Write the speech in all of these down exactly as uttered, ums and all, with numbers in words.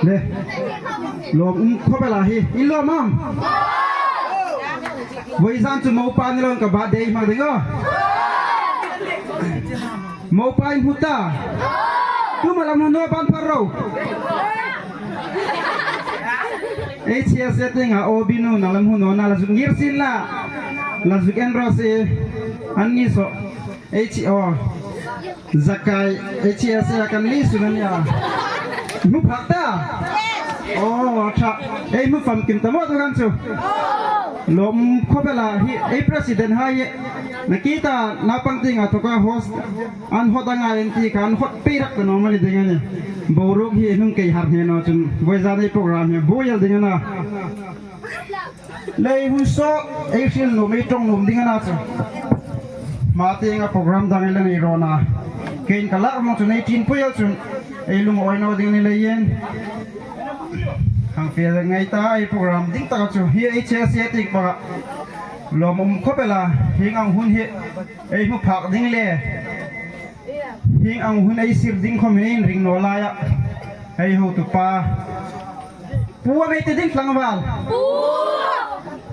Le, lawm um khawp el a hi, in lawm am? Vawizan chu Mopa ni loin ka birthday hmang ding a. Mopa in hmu ta. Tu ma lam hmu naw ban phar ro. Ei chhia se tinga O B nu na lam hmu naw na la zuk ngir sin la. La zuk en ro si. An ni so. Ei chi o. Zakai, ei chi a se kan li su na nia. Hmu phak ta. O, tha. Ei hmu famkim ta maw tu kan chu. Lawm khawp el a hi, ei president hai. Na kita na pang tinga thoka host. An hot anga en ti khan hot pei rak ta naw mani ding a nih. Boruok hi hnung kei har hne naw chun. Vawizan ei program hi buoi el ding a na. Lei hun so, ei hril nuom, ei ṭawng nuom ding a na chu. Hma tienga program dang ei la nei ro na. Kein ka lak mawng chu nei tin pui el chun. Ei lungawi naw ding ni leiin. Hang fe ngei ta ei program ding taka chu. Hi ei che se tik pa. Lawm um khawp el a. Hieng ang hun hi. Ei hmu phak ding le. Hieng ang hun ei sir ding khawm ei inring naw lai a. Ei hotu pa. Pu a mei ti ding tlangval.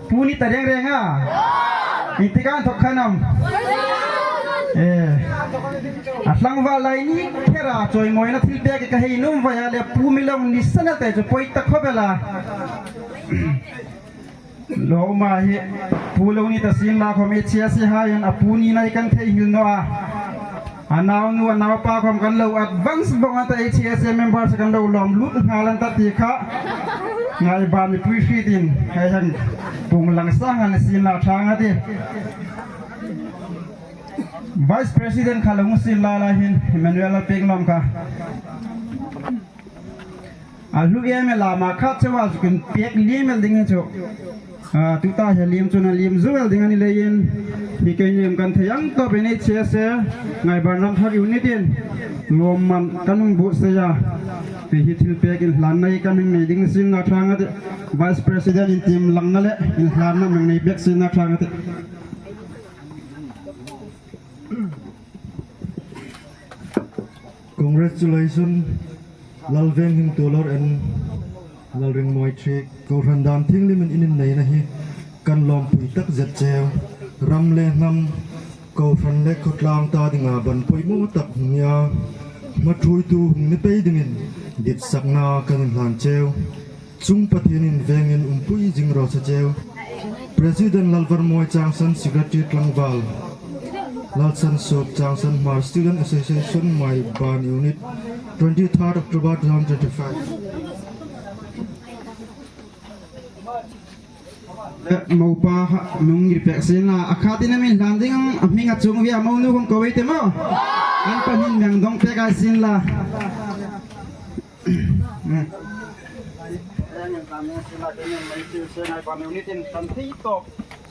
Pu ni ta reng reng a. Inti kan thok khan am. E. A tlangval lai ni khera chawimawina thil pek ka hei nuom vai a le pu mi lo ni sana te chu poi ta khawp el a. Lawm a hi pu lo ni ta sin la khawm ei chhia se hai an a pu ni nei kan thei hil naw a. A nau nu, a nau pa khawm kan lo advance bawng an ta, H S A members kan lo lawm lut nghal an ta ti kha. Ngai ba mi pui hri tin, hei hang pung lang sang an sin la thang a ti. Vice President kha lo ngu sin la la hin, Emmanuel a pek lawm kha. A hlu em el a ma khat chauh a zuk inpek liem el ding hi chu. A, tuta hi liem chun a liem zuol ding a ni leiin. Hi kei liem kan thei ang tawp in H S A Ngaiban Ramthar Unit in lawmman kan hung buotsai a. Hi hi thil pek inhlanna hi kan hung nei ding sin la thang a ti. Vice President in tiem langna le inhlanna hung nei bek sin la thang a ti. Congratulations, Lalvenghim Tuolor and Lalringmawi Thiek, kohran dan thienghlimin in inneina hi kan lawmpui tak zet cheu. Ram le hnam, kohran le khawtlang ta dinga ban poimaw tak hung nia, hmathuoitu hung ni pei dingin ditsakna kan inhlan cheu. Chung Pathienin vengin umpui zing raw se cheu. President Lalvarmawi Changsan, Secretary Tlangval Lalsansuok, Changsan Hmar Student Association, Ngaiban Unit, twenty-third October two thousand twenty-five. Eh, Mopa kha mi hung ngir pek sin la, a khatin a mi inhlan ding, a hming a chung via Monu hung ko ei ti maw. An pahnin mi hang dong pek a sin la.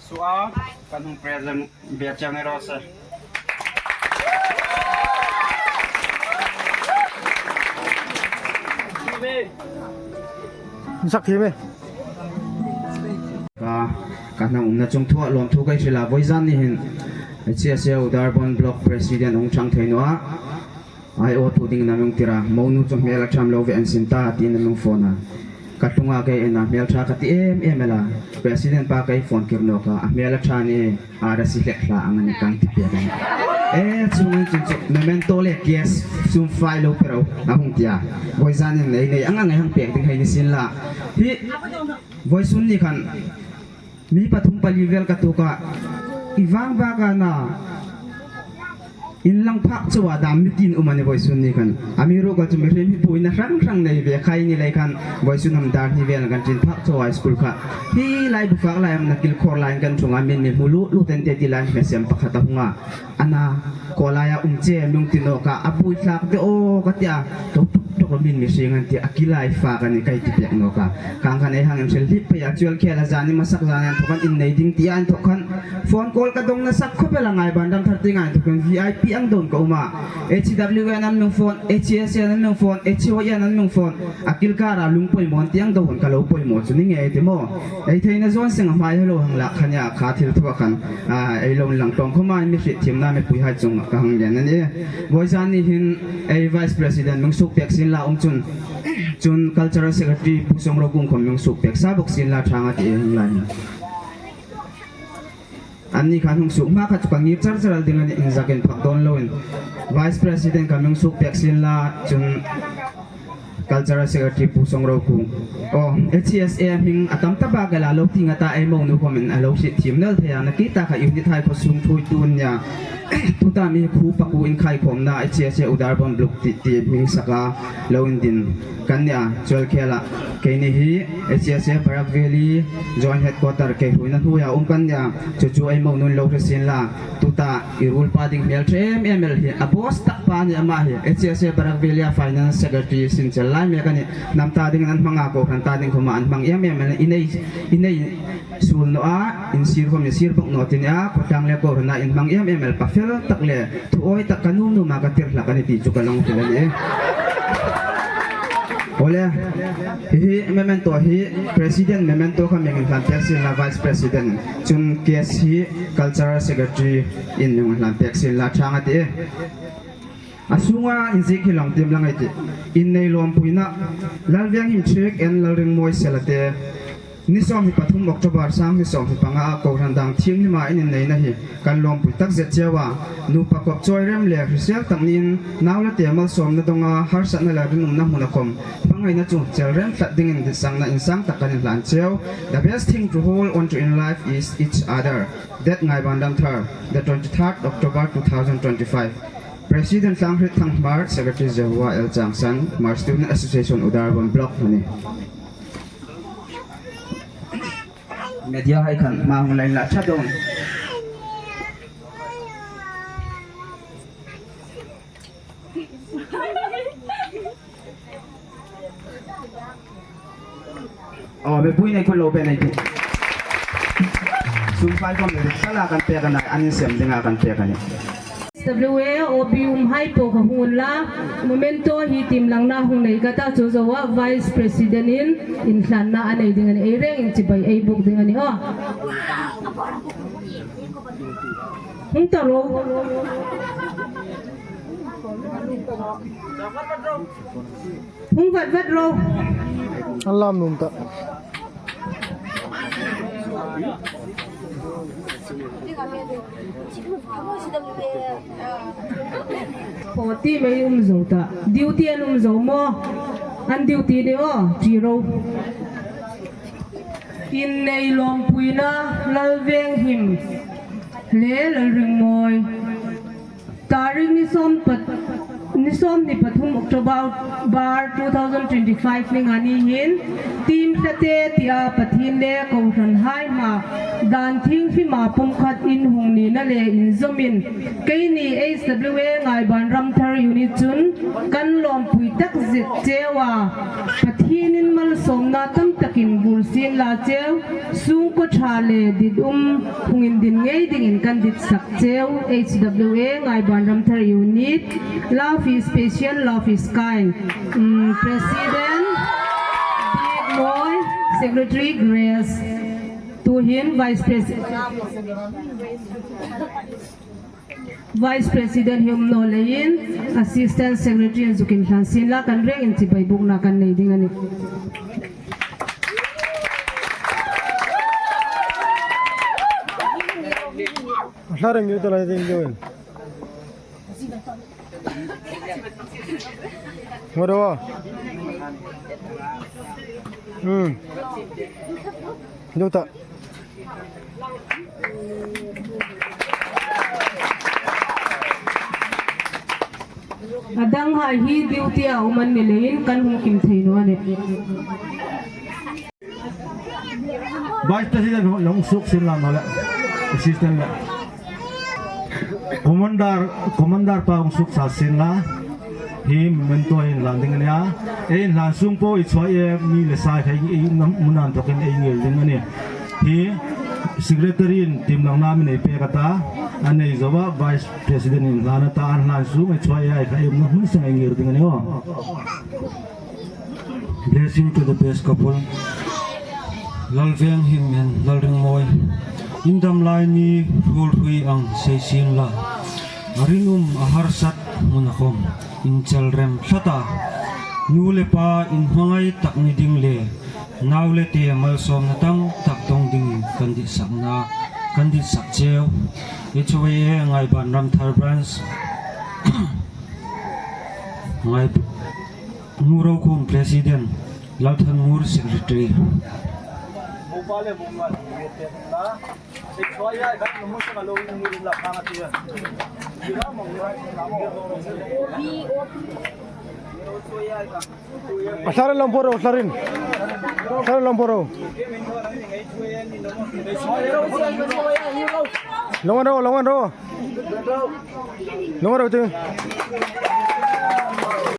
Suo, kan hung present bia chang ni raw se. Sak hi me. Ka, ka hnam umna chung thua lawmthu ka hril a, vawizan ni hin H S A Udarband Block President hung chang thei naw a. Ai aw tu ding na mi hung tir a, Monu chu hmel a ṭham lo ve an sin ta, tiin na mi hung phone a. Ka tlunga kei en a, hmel ṭha ka ti em em el a. President pa kei phone kir nawk a, a hmel a ṭha ni, a ra si hlek hla ang a ni kan ti pek a. E, chuong ang chun chu, memento le cash, sum fai lo pe ro, a hung ti a. Vawizan in nei nei ang ang ei hang pek ding hei ni sin la. Hi, vawisun ni khan, mi pathum pali vel ka tuok a, i vang bak a na, inlang phak chauha dam mi tin um a ni vawisun ni khan. Amiruokchu mihriem hi buoina hrang hrang nei ve khai ni lei khan vawisun hmun dar hni vel kan ṭin phak chauha school kha. Hi lai bu fak lai am na kil khawr lai kan ṭhung a, min mi hmu lut lut an ti ti lai hmesem pakhat a hung a. Ana, khaw laia um che mi hung ti nawk a, a buoi thlak de aw ka ti a. Ṭawk ṭawk ṭawk min mi hring an ti a, a kil lai fak a ni kei ti pek nawk a. Khang khan ei hang inhril hlip phei a, chuol khel a zani masak zani an thawk an innei ding ti a an thawk khan. Phone call ka dawng nasa khawp el a, Ngaiban Ramthar tieng inthokin V I P ang dawng ka um a. H W N an mi phone, H S A an mi phone, H O A an mi phone. A kil kara lung poimaw tieng dawng ka lo poimaw chu ni ngei ti maw. Ei theina zawn seng a hmai halo hang lak kha nia, kha thil thu a khan. A, ei lo lang tawng khawma mi hriet thiemna mipuihai chunga ka hang gen a nih. Vawisun ni hin ei Vice President mi suk pek sien la um chun. Chun Cultural Secretary Pu Sawmrokung khawm mi suk pek sa bawk sien la ṭhang a ti ei hang lai. Anni khan hung suk hma kha chu ka ngir char char ding a nih, inzakin phak dawn loin. Vice President kha mi suk pek sien la, chun Cultural Secretary Pu Sawmrokung. Aw, H S A hming a tam ta bak el a, lo ti nga ta ei mo nu khawmin a lo hriet thiem nal thei a, nakie ta kha unit hai khaw sung thuoitu an nia. Tuta mi khu pakuo inkhaikhawmna H S A Udarbond Block ti, ti hming saka lo indin kan nia, chuong khela. Keini hi H S A Barak Valley Joint Headquarter kei hruoina hnuoia um kan nia, chu chu ei mo nun lo hre sien la. Tuta i ruolpa ding hmel ṭha em em el hi, a boss tak pa ni ama hi, H S A Barak Valley a Finance Secretary sin chel lai mek a nih, hnam ta dingin an hmang a, kohran ta ding khawma an hmang em em el, i nei, i nei suol naw a, insir khawm insir bawk naw ti nia, khawtlang le kohrana in hmang em em el, pa fel tak le, thu awi tak ka nuom nuoma ka tir hlak a nih ti chu ka lo hril a nih. Awle, hi, hi memento hi, President memento kha mi hlan pek sien la, Vice President. Chun case hi Cultural Secretary in mi hlan pek sien la ṭhang a tih. A sunga inziek hi lang tiem lang ei tih. Innei lawmpuina, Lalvenghim Chief and Lalringmawi Sela te. Ni sawmhni pathum October sangni sawmhni panga a kohran dang thienghlim a in inneina hi kan lawmpui tak zet cheu a. Nupa kop chawi rem le hrisel tak niin nau le te malsawmna dawnga harsatna le rinumna hmuna khawm hmangaina chu chel rem tlat dingin ditsakna insang tak kan inhlan cheu. The best thing to hold on to in life is each other. That Ngaiban Ramthar, the twenty-third October two thousand twenty-five. President Tlanghrit Thangmar, Secretary Jehua L Changsan, Hmar Student Association Udarbond Block a nih. Media hai khan hma hung line la ṭha dawn. Aw, mipui nei khut lo pe nei ti. Sum fai khawm le sala kan pek a nih, an insem dinga kan pek a nih. S W A O B umhai po kha hung unla, memento hi tiem langna hung nei ka ta, chu zoa Vice President in inhlanna a nei ding a nih, ei rengin chibai ei buk ding a nih aw. Hung ta ro. Hung vat vat ro. An lam nuom ta. Aw, ti mei um zo ta. Duty an um zo maw? An duty ni aw, ti ro. Innei lawmpuina, Lalvenghim le Lalringmawi. Tarik ni sawm pat-, ni sawmhni pathum October bar two thousand twenty-five ni nga ni hin, Team Hlate tia Pathien le kohranhai hma dan thienghlima pumkhat in hung nina le inzawmin, keini H W A Ngaiban Ramthar Unit chun kan lawmpui tak zet cheu a, Pathienin malsawmna tam takin bul sien la cheu, sungkuo ṭha le dit um hung indin ngei dingin kan ditsak cheu. H W A Ngaiban Ramthar Unit, love is patient, love is kind. Mm, President Bigmawi, Secretary Grace. Tuhin Vice President. Vice President hi um naw leiin, Assistant Secretary in zuk inhlan sien la, kan rengin chibai bukna kan nei ding a nih. Hla reng ni ta lai ding ding. Ngoro. Hmm. Dota. A danghai hi duty-a um an ni leiin kan hung kim thei naw a nih. Vice President hung, hung suk sien la naw le. Assistant le. Commander, Commander pa hung suk sa sien la. Hi memento hi inhlan ding a nih a. Ei inhlan sung po i chhuah e, mi le sa kha ei, ei nam, mun anthokin ei ngei ding a nih. Hi Secretary-in timlangna mi nei pek a ta, a nei zoa Vice President-in hlan a ta, an hlan sung ei chuai ai kha ei hmun seng ei ngir ding a ni aw. Blessing to the best couple. Lalveng himhim, Lalringmawi. Indam lai ni hruol hrui ang sei sien la. A rinum a harsat hmuna khom inchel rem tlat a. Nu le pa inhmangai tak ni ding le nau le te malsawmna tam tak dong dingin kan ditsakna, kan ditsak cheu. H Y A Ngaiban Ramthar Branch. Ngai Ngu Rokhum President, Lalthanmur Secretary. A thlarin lo pho ro, thlarin. Thlarin lo pho ro. Lo ngan ro, lo ngan ro. Lo ngan ro tu.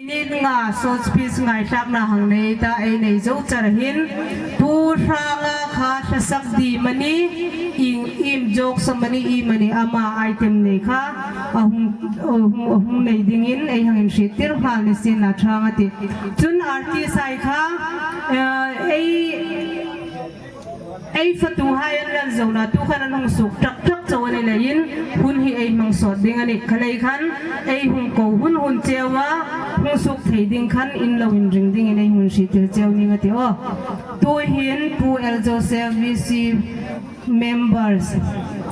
Minute nga short speech ngaithlakna hang nei ta, ei nei zo char hin. Pu Hranga kha thlasak di mani, ing im jok sa mani, i mani ama item nei kha. A hung, a hung, a hung nei dingin ei hang inhriettir nghal ni sien la Hranga ti. Chun artist hai kha, eh, ei Ei fatuhai an lal zona tu khan an hung suok tak tak chau a ni leiin hun hi ei hmang sawt ding a nih. Kha lei khan ei hung ko hun hun cheu a hung suok thei ding khan in lo inring dingin ei hung hriettir cheu ning a tih aw. Tuhin Pu L Joseph V C members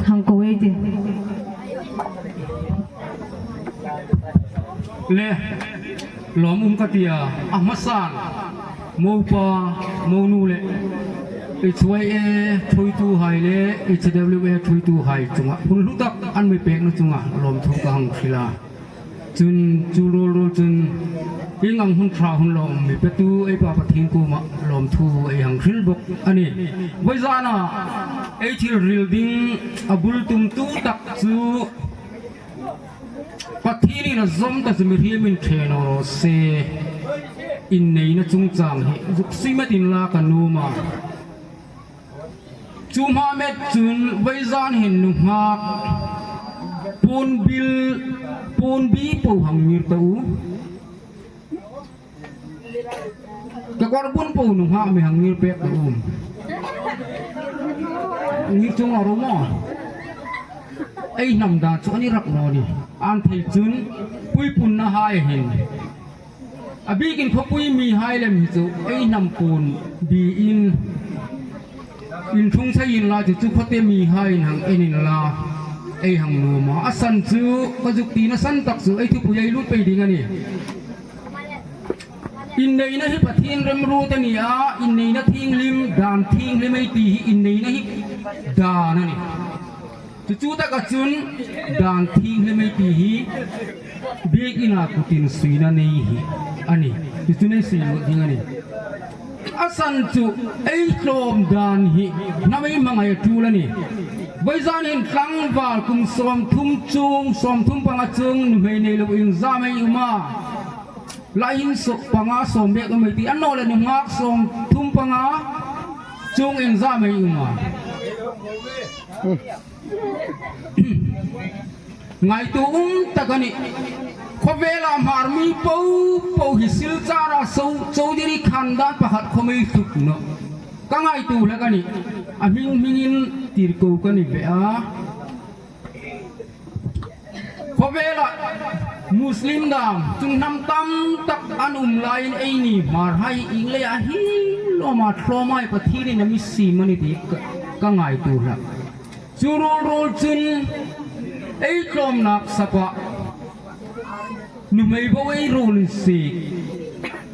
hang ko ei tih. Le, lawm um ka ti a, a hmasan, mo pa, mo nu le, H Y A thuoituhai le, H W A thuoituhai chunga, hun hlu tak an mi pekna chunga, lawmthu ka hang hril a. Chun, chu ruol ruol chun, ieng ang hun ṭha hun lawm mi petu, ei Pa Pathien kuoma, lawmthu ei hang hril bok a nih. Vawizana, ei thil hril ding, a bul tumtu tak chu, Pathienin a zawm ta chu mihriemin ṭhe naw raw se, inneina chungchang hi zuk sui metin la ka nuom a. Chu hma met chun vawizan hin nunghak puonbil, puonbi po hang ngir ta u. Kekawr bun po nunghak mi hang ngir pek ta u. Ngir chuong a ro maw. Ei hnam dan chu a ni rak naw nih. An thei chun puipunnahai hin. A bikin khawpui mihai lem hi chu ei hnam puon bi in. Inthung thei inla chu chu khawte mihaiin hang en inla. Ei hang nuom a. A san chu ka zuk tina san tak chu ei thupui ei lut pei ding a nih. Inneina hi Pathien remruot a ni a, inneina thienghlim, dan thienghlim ei ti hi inneina hi dan a nih. Chu chu taka chun dan thienghlim ei ti hi biekina kutin suina nei hi a nih. Chu chu nei sui lut ding a nih. A san chu ei tlawm dan hi hnam ei hmangai a ṭul a nih. Vawizan hin tlangval kum sawmthum chuong, sawmthum panga chuong nuhmei nei lo iengzam ei um a. Lai hin sawm panga sawm bek um ei ti, annawleh nunghak sawmthum panga chuong iengzam ei um a. Ngaituo um tak a nih. Khawvela Hmar mi po po hi Silchara so, Chaudhary khan dan pakhat khawm ei tluk nawh. Ka ngaituo hlak a nih. A hming hmingin tirko ka ni ve a. Khawvela Muslim dam, chungnam tam tak an um laiin eini Hmarhai ieng leia hi lawma tlawmai Pathienin a mi siem a ni ti ka, ka ngaituo hlak. Chu ruol ruol chun ei tlawmnâk sapa nuhmei bo ei ruol insiek,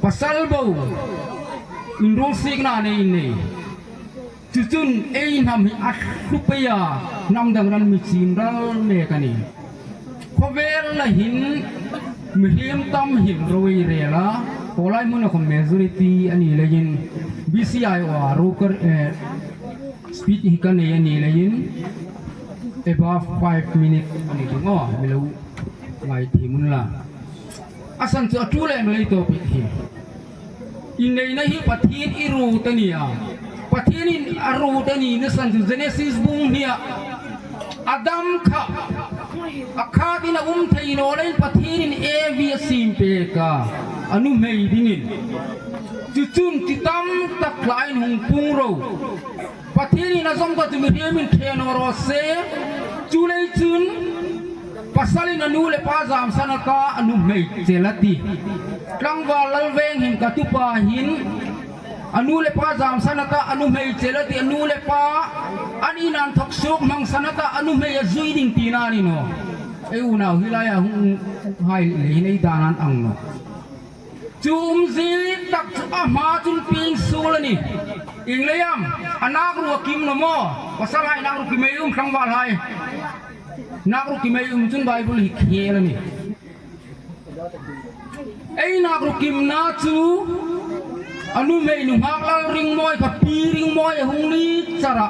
pasal bo inruolsiekna nei nei. Chu chun ei hnam hi a hlu pei a, hnam dang ran mi chim ral mek a nih. Khawvela hin mihriem tam hin ro ei rel a, khawlai hmuna khawm majority a ni leiin B C I O a ro ka, eh, speech hi ka nei a ni leiin above five minute a ni ding aw, mi lo ngai thei mun la. A san chu a ṭul em lei tawp hi. Inneina hi Pathien i ruot a ni a. Pathienin a ruot a nina san chu Genesis bung hnia, Adam kha a khatin a um thei naw leiin Pathienin Evi a siem pek a, a nuhmei dingin. Chu chun chi tam tak tlaiin hung pung ro. Pathienin a zawm ka chu mihriemin ṭhe naw raw se. Chuleiin chun pasalin a nu le pa zamsan a ta, a nuhmei chel a tih. Tlangval Lalvenghim ka tupa hin a nu le pa zamsan a ta, a nuhmei chel a tih. A nu le pa an in an thawk suok hmangsan a ta, a nuhmei a zui ding tina a ni naw. Ei unau hi laia hung hai le hin ei dan an ang naw. Chu umzie tak chu a hma chun pieng suol a nih. Ieng leiin am, a nak ru a kim naw maw? Pasalhai nak ru kim ei um, tlangvalhai nak ru kim ei um chun Bible hi khel a nih. Ei nak ru kimna chu a nuhmei nunghak Lalringmawi kha Pi Ringmawi a hung ni chara.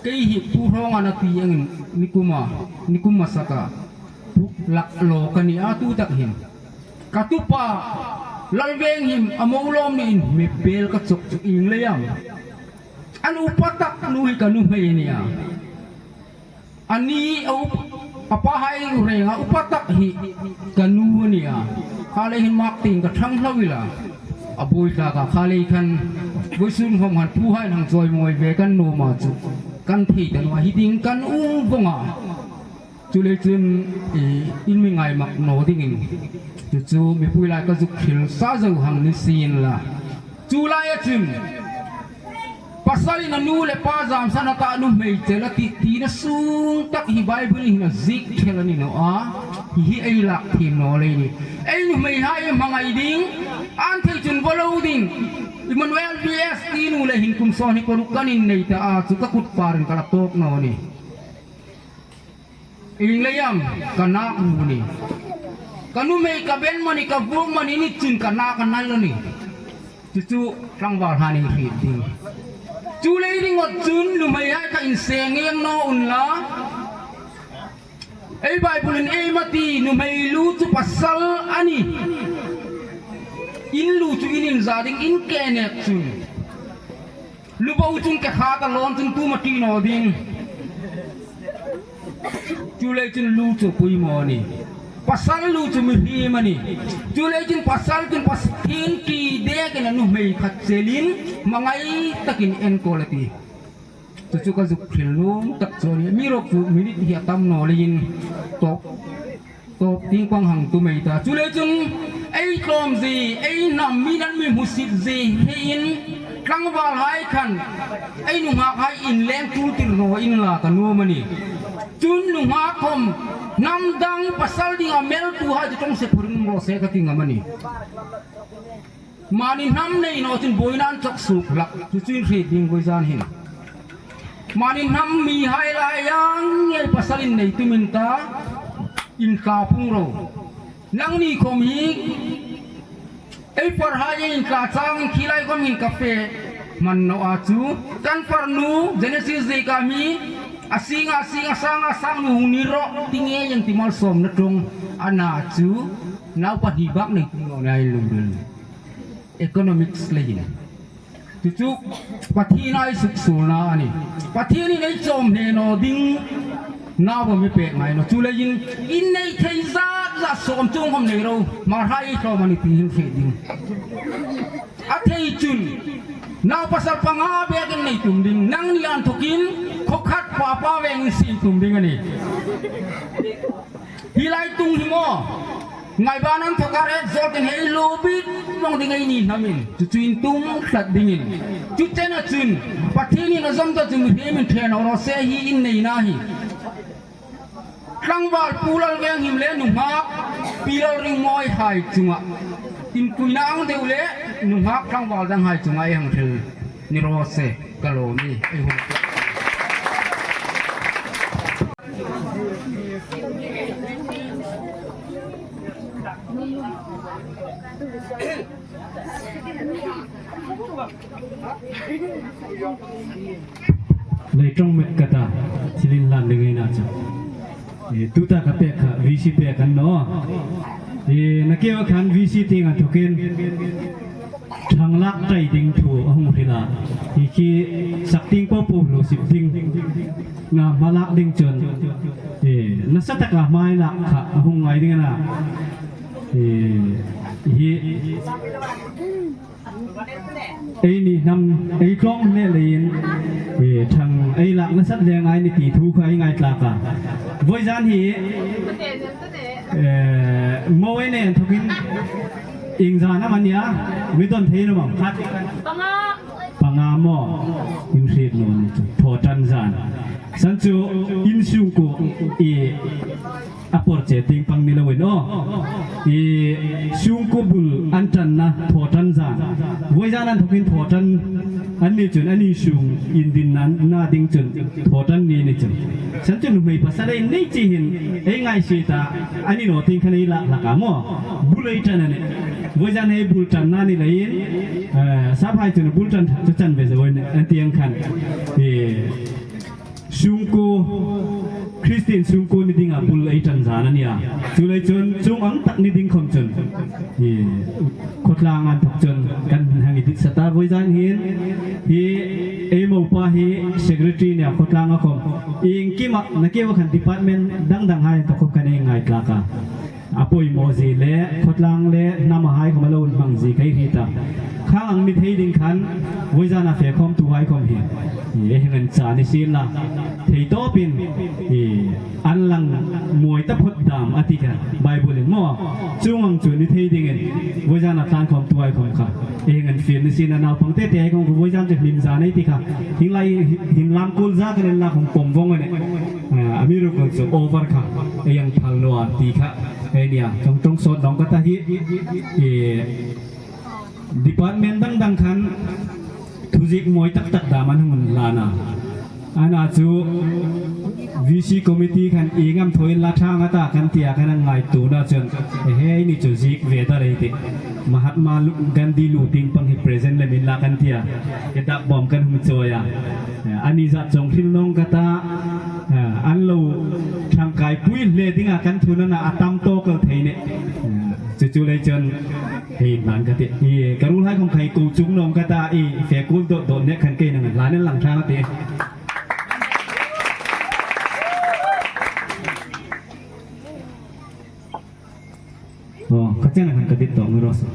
Kei hi Pu Hrawnga na ti angin ni kuma, ni kum a saka. Pu lak lo ka ni a tu tak hin. Ka tupa Lalvenghim a mo lawm niin mi pel ka chawk chu ieng leiin am. An upa tak nu hi ka nuhmei a nih a. Ani a up-, a pahai renga upa tak hi ka nu a nih a. Kha lei hin mak ting ka ṭhang hlau ila. A buoi tlaka kha lei khan vawisun khom khan Puhai nang chawimawi ve kan nuom a chu. Kan thei ta naw a hi ding kan um vong a. Chuleiin chun, i, in mi ngaimak naw dingin. Chu chu mipui lai ka zuk hril sa zo hang ni sien la. Chu laia chun pasalin a nu le pa zamsan a ta, a nuhmei chel a tih tina sung tak hi Bible hin a ziek thel a ni naw a. Hi hi ei lak thiem naw lei a nih. Ei nuhmeihai hmangai ding, an thei chun va lo ding. Emmanuel B S ti nu le hin kum sawmhni paruk kan innei ta a chu ka kut parin ka la tawk naw a nih. Ieng leiin am, ka nak ru a nih. Ka nuhmei ka ben mani, ka vuok mani ni chun ka nak a nal a nih. Chu chu tlangvalhaiin hriet ding. Chu lei ringawt chun nuhmeihai kha inseng ngei naw unla. Ei Bible-in ei ma ti nuhmei lu chu pasal a nih. In lu chu in inza ding, in ke nek chun. Lu bo chun ke kha ta lawn chun tu ma ti naw ding. Chuleiin chun lu chu poimaw a nih. Pasal lu chu mihriem a nih. Chuleiin chun pasal chun Pathien ti dekin a nuhmei khat chelin hmangai takin enkawl a tih. Chu chu ka zuk hril nuom tak chu a nih. Amiruokchu minute hi a tam naw leiin tawp. Tawp tieng pang hang tum ei ta. Chuleiin chun ei tlawmzie, ei hnam, mi'n an mi hmusit zie heiin tlangvalhai khan ei nunghakhai inleng tul tir naw inla ka nuom a nih. Chun nunghak khom hnam dang pasal dinga meltuhai chu ṭawng se phur um raw se ka ti ngam a nih. Mani hnam nei naw chun buoina an chawk suok hlak, chu chu in hriet ding vawizan hin. Mani hnam mihai lai ang ngei pasalin nei tumin ta, inthla pung ro. Nangni khom hi, ei farhai ei inthla chang khi lai khom hin ka fe hman naw a chu. Kan farnu, Genesis zieka mi, a singa, a singa, sanga, sangnu hung ni rawh, ti ngei an ti malsawmna ṭawng. A na chu, nau pahni bak nei tum naw ni a inlungrilna. Economics leiin. Chu chu Pathien ei suksuolna a nih. Pathienin ei chawm hne naw ding nau a mi pek ngai naw. Chuleiin in nei thei zat zat sawm chuong khom nei ro. Hmarhai ei tlawm a nih ti hin hriet ding. A thei chun nau pasal panga bek in nei tum ding. Nangni inthawkin khaw khat papa veng in siem tum ding a nih. Hi lai tung hi maw? Ngaiban an thawka ret zawk in hei lo bit vong ding ei ni hnamin. Chu chu in tum tlat dingin. Chu chena chun Pathienin a zawm ta chu mihriemin ṭhe naw raw se hi in neina hi. Tlangval Pu Lalvenghim le nunghak Pi Lalringmawi hai chunga. Inpuina ang deu le nunghak tlangval danghai chunga ei hang hril ni raw se ka lawm a nih. Ei hun. Lei ṭawng met ka ta, thil inhlan ding ei na chu. E, tuta ka pek kha, V C pek an naw. E, na keu khan V C tieng an thukin. Ṭhang lak tai ding thu a hung hril a. Hi khi sak tieng po po lo sip ding. Nga hma lak ding chun. E, nasa taka hmai lak kha a hung ngai ding a na. E, hi. Eini hnam, ei tlawm hle leiin, e, ṭhang ei lak nasat le ngai ni ti thu kha ei ngaithlak a. Vawizan hi, e, mo ei nei an thokin, ieng zan am a nia, mi don thei naw am khat. Panga. Panga maw, in hriet naw ni chu, thawṭan zan. San chu, in sungkuo, e, a por che tieng pang ni loin aw. I sungkuo bul an ṭanna thawṭan zan. Vawizan an thokin thawṭan an ni chun an insung indinna ding chun thawṭan ni ni chun. San chun nuhmei pasal ei nei chi hin ei ngaisiet a, a ni naw tieng khan ei lak hlak a maw. Bul ei ṭan a nih. Vawizan hi bul ṭanna ni leiin, eh, saphai chun bul ṭan chu chan ve zo an tieng khan. Eh, Sungkuo, Kristien sungkuo ni dinga bul ei ṭan zan a nia. Chuleiin chun chuong ang tak ni ding khom chun. Hi, khawtlang an thawk chun kan hang dit sa ta vawizan hin. Hi, ei mopa hi secretary nia khawtlang a khom. Iengkima, nakie khan department dang dang hai thawk khom kan ei ngaithlak a. A poimaw zie le, khawtlang le, hnam a hai khom a lo hmang zie kei hi ta. Khang ang ni thei ding khan, vawizan a fe khawmtu hai khom hi. E, heng an cha ni sien la. Thei tawpin, e, an lang mawi ta phot dam a ti kha. Bible in maw. Chuong ang chu ni thei dingin, vawizan a tlan khawmtu hai khom kha. E, heng an fiel ni sien a naupang te te hai khom vawizan chu hlim zan ei ti kha. Hieng lai hin lam kul za kan en la khom pom vong a nih. A, amiruokchu over kha, ei ang phal naw a ti kha, ei nia, chawng chawng sawt nawng ka ta hi, e, department dang dang khan, thuziek mawi tak tak dam an hung hlan a. Ana chu, V C committee khan ieng am thaw inla ṭhang a ta kan ti a kan ngaituona chun, e, hei ni chu ziek ve ta lei ti. Mahatma Lu-, Gandhi lu tieng pang hi present lem inla kan ti a. E dak bawm kan hung chawi a. E, ani zat chawng hril nawng ka ta. A, an lo ṭhangkaipui hle dinga kan thununna a tam tawk el thei nih. A, chu chu lei chun hei hlan ka ti. I, ka ruolhai khom khai ko chung nawng ka ta i, fe kul dawt dawt nek khan kei nang hlan en lang ṭhang a ti. Aw, ka chen khan ka dit tawk ni raw se.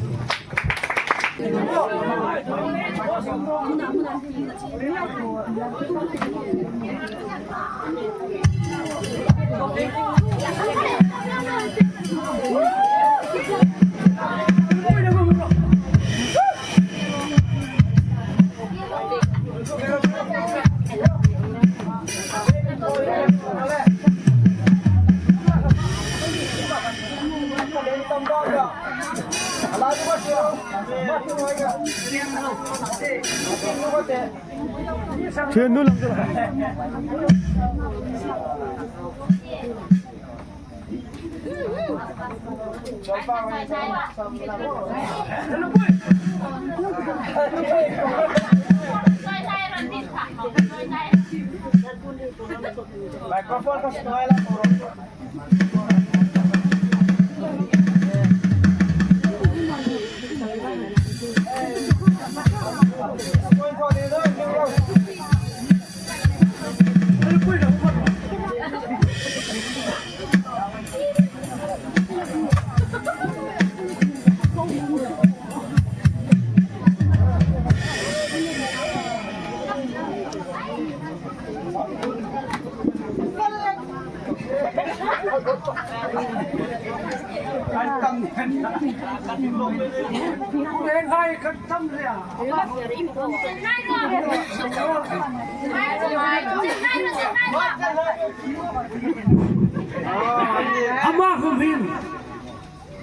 Ama khom hin,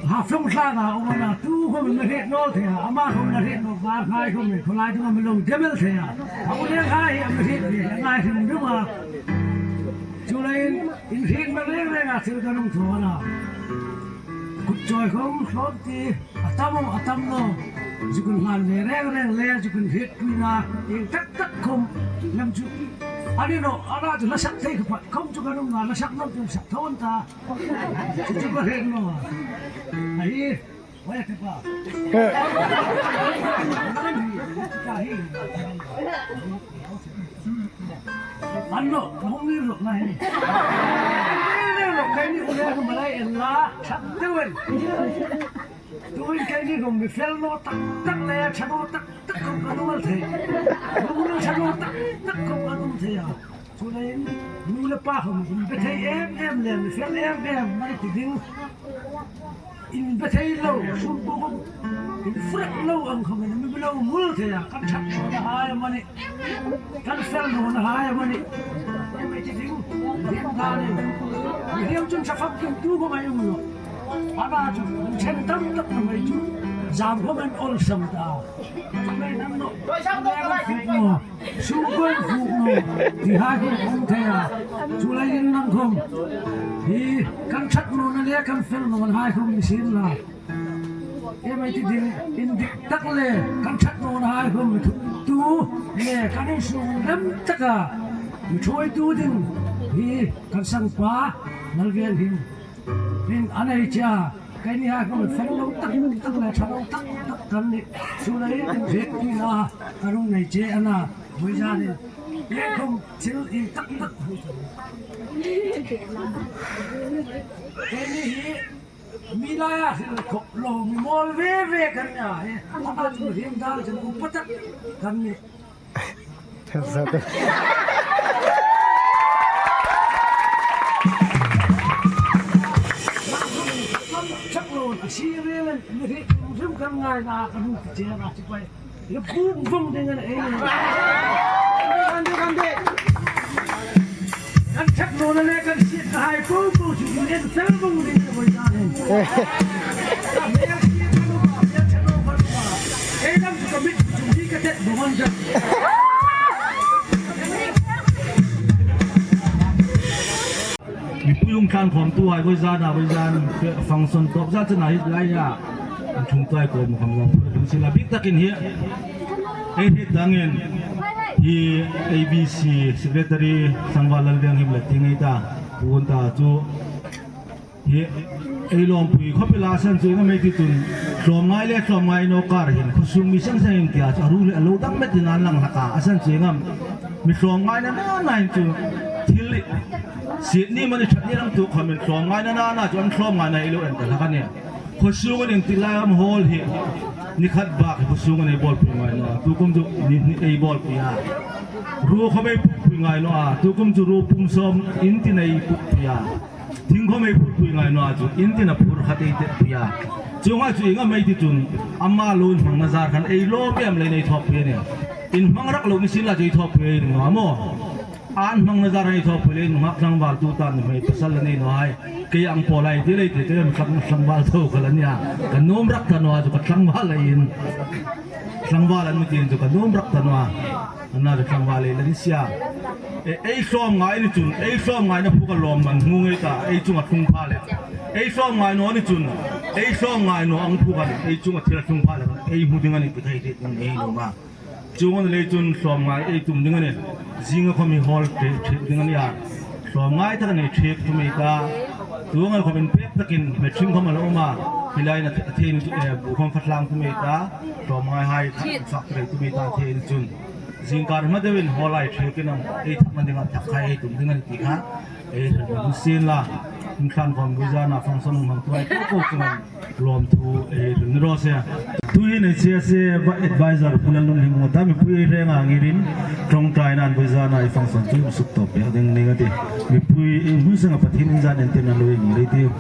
ha, hnam tlanga um a na, tu khom in hriet naw thei a, ama khom in hriet naw, bar ngai khom in, khawlai dung am lo demel thei a. A u le ngai hi am hriet ni, ngai hrim hrim a. Chuleiin, in hriet ma reng reng a thil kan hung thaw a na. Kut chawi khom, hlawm ti, a tam am, a tam naw. Zuk hung hlan ve reng reng le, zuk hung hrietpuina, ieng tak tak khom, lam chu. A ni naw, a na chu hla sak thei kha phat, khom chu kan hung na, hla sak naw chu sak thaw an ta. Chu chu ka hriet naw. Ai, An lo, hung ni ro na hi. Ni ro, kai ni u le ka malai en la, chak te wen. Tuin kai ni kum mi fel naw tak tak le, chak naw tak tak kum ka numal thei. Numal chak naw tak tak kum ka numal thei a. Chuleiin nu le pa khom inbe thei em em le, mi fel em em mani ti ding. Inbe thei lo, sum bu khom infrek lo ang khom in mi lo mul thei a, kan chak nawna hai mani, kan fel nawna hai mani. Em ei ti ding, ding ta ni. Mi hiam chun chafak kim tu khom ei um lo. Ana chu, chen tam tak khom ei chu. Zam khom an ol sam ta. Chuleiin an lo. Sum kong fuk naw, ti hai khom hung thei a. Chuleiin nang khom. Hi, kan chak nawna le kan fel nawna hai khom ni sien la. Em ei ti ding, indik tak le, kan chak nawna hai khom mi thuktu le, kan insung lem taka mi thuoitu ding. Hi, kan sangpa, Lalvenghinhai. Hin a nei che a, keini hai khom fel lo tak tak le, ṭha lo tak tak kan nih. Chuleiin riekpuina kan hung nei che a na, vawizanin. Riek khom thil intak tak. Keini hi mi laia hril khop lo, mi mawl ve ve kan nih a, hi. Ama chu hrim dal chen upa tak kan nih. Chak lo, a si rel an, mi hrim hrim kan ngaina, kan hung ti che na, chibai. Lepum vong ding an ei. Kan chak nawna le kan sietna hai po po chu en fel vong ding an ei. Ei dam chu ka mit chu hi ka tet bo man ja. Mipui hung tlan khawmtuhai, vawizana, vawizan function tawp zat chena hi lai a. An ṭhungtuhai kuoma khawm lawm phur ding sien la, bik takin hi. Ei hriet dangin hi A B C Secretary Tlangval Lalvenghinhai le ti ngei ta, puon ta chu. Hi, ei lawmpui khawp el a, a san chu ieng am ei ti chun, tlawmngai le tlawmngai naw kar hin, khawsung mi seng seng inti a chu, a ru le a lo dang metin an lang hlak a, a san chu ieng am, mi tlawmngaina nana hin chu, thil siet ni mani ṭhat ni ram tu khawmin tlawmngaina nana chu an tlawmngaina ei lo en ta hlak a nih. Khawsung an inti lai am hawl hi, ni khat bak hi khawsung an ei bawlpui ngai naw a, tukum chu ni, ni ei bawlpui a. Ru khawm ei pukpui ngai naw a, tukum chu ru pum sawm intin ei pukpui a. Thing khawm ei phurpui ngai naw a chu, intin a phur khat ei tetpui a. Chuonga chu ieng am ei ti chun, ama lo inhmangna zar khan ei lawm em leiin ei thawppui a nih. Inhmang rak lo ni sien la chu ei thawppui ei ring naw a maw. An hmangna zar ei thawppui leiin nunghak tlangval tu tan ni hmei pasal la nei naw hai. Kei ang pawl ei ti lei ti, kei am tlangval tho ka la nih a. Ka nuom rak ta naw a chu ka tlangval leiin. Tlangval an mi ti chu ka nuom rak ta naw a. Anna chu tlangval ei la ni sien. E, ei tlawmngai ni chun, ei tlawmngaina phuka lawmman hmu ngei ta, ei chunga tlung pha le. Ei tlawmngai naw ni chun, ei tlawmngai naw ang phuka, ei chunga thil tlung pha le, ei hmu ding a nih ti thei thei ding ei nuom a. Chuong a ni lei chun tlawmngai ei tum ding a nih. Zinga khawm hi hawl ṭhe, ṭhe ding a nih a. Tlawmngai tak a ni ṭhe tum ei ta. Tuang an khawm inpek takin, mi ṭhing khawm a la um a. Hi laia a thei ni chu, eh, bu khawm fa tlang tum ei ta. Tlawmngaihai ṭha, sak tum ei ta thei ni chun. Zingkar hma deuin hawl ei ṭhe khin am, ei thakna dinga thak hai ei tum ding a nih ti kha. Ei hril sien la, in tlan khawm vawizana function hmangtuhai po po chunga lawmthu ei hril ni raw se. Tuhin ei C S A advisor Pu Lalnunhlim ngawta mipui ei renga ngirin, ṭawngṭaina an vawizana ei function chu suk tawp pek ding ning a tih. Mipui ei hun sanga Pathien inzan entirna lo ei ngir ei tiu.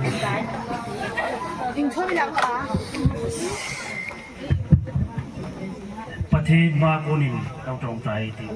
Pathien hmaa kunin lo ṭawngṭai ei tiu.